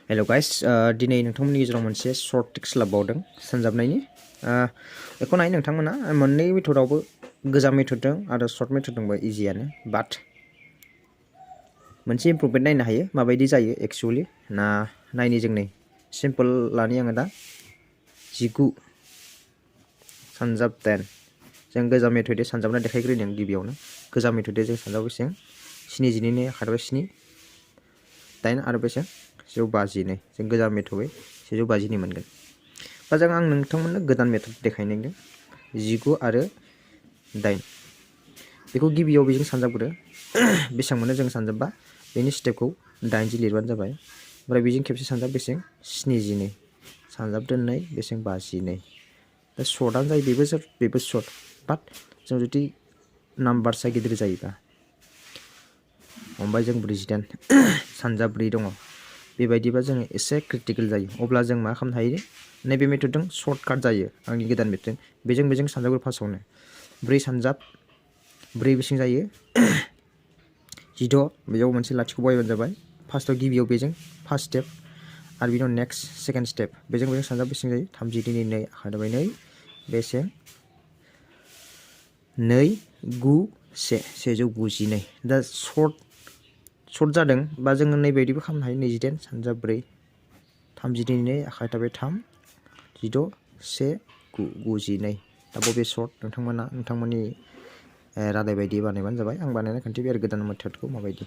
hello guys दिनै नोंथांमोननि गेजेराव मोनसे शर्ट टिक्स लाबावदों सानजाबनायनि बेखौ नाय नोंथांमोना मोननै मेथडआवबो गोजाम मेथडजों आरो शर्ट मेथडजोंबो इजियानो बाट मोनसे इमप्रुभमेन्ट नायनो हायो माबायदि जायो एक्चुअली ना नायनि जों नै सिम्पल लानि आङो दा 19 सानजाब 10 जों गोजाम मेथडै सानजाबना देखायग्रोदों गिबियावनो गोजाम मेथडै जों सानजाब बेसें 72 आखाइ 7 8 आरो बेसें 152 जों गोजाम मेथडै 152 मोनगोन बा जों आं नोंथांमोननो गोदान मेथड देखायनांदों 19 आरो 8 बेखौ गिबियाव बेजों सानजाबग्रो बेसेबां मोनो जों सानजाबबा बेनि स्टेपखौ 8 लिरबानो जाबाय ओमफ्राय बेजों खेबसे सानजाब बेसें 72 सानजाबदो 2 बेसें 52 दा शर्टआनो जायो बेबो शर्ट बाट जों जुदि नाम्बारसा गिदिर जायोबा हमबाय जों 48 सानजाब 4 दङ बेबायदिबा जोङो एसे क्रिटिकल जायो अब्ला जों मा खालामनो हायो नैबे मेथडजों शर्टकाट जायो आंनि गोदान मेथड बेजों सानजाबग्रो फार्स्टआवनो 4 सानजाब 4 बेसें जायो 16 बेयाव मोनसे लाथिख' बहायबानो जाबाय फार्स्टआव गिबियाव बेजों फार्स्ट स्टेप आरो बिनि उनाव नेक्स्ट सेकेन्ड स्टेप बेजों सानजाब बेसें जायो 32 नि 2 आखाइ दाबाय 2 बेसें 2 9 1 192 दा शर्ट जादों बा जोङो नैबायदिबो खालामनो हायो 28 सानजाब 4 32 नि 2 आखाइ दाबाय 3 16 1 9 92 दा बबे शर्ट नोंथांमोननि रादाय बायदि बानायबानो जाबाय आं बानायना खोन्थिबाय आरो गोदान मेथडखौ माबायदि